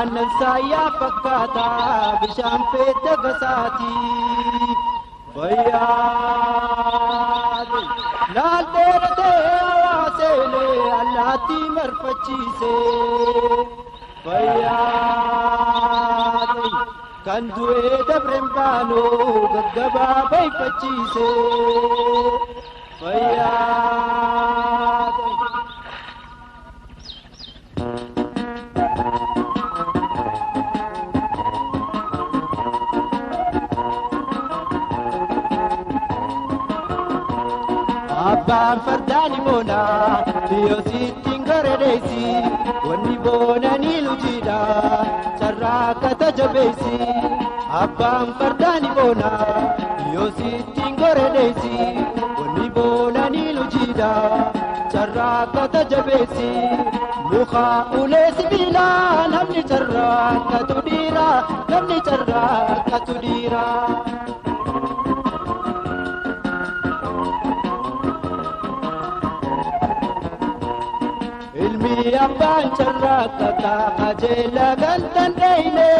Aannan saayyaa fakkaata bishaan feete gasaati. Fayyaade laal dheeratee hawaaseenee allaattii marfachiise. Fayyaade kan du'ee dabreen baanuu gaggabaa bayfachiise. Fayyaade. Abbaan fardaani moona dhiyoosittiin garedeessi wanni boonanii lujiidha carraa jabeessi. Abbaan fardaani moona dhiyoosittiin garedeessi wanni boonanii lujiidha carraa jabeessi. Muka ulee sibiilaa namni carraa katu dhiira namni carraa katu dhiira. Ilmi abbaan carraa kataa qajeela galtan dheeyne.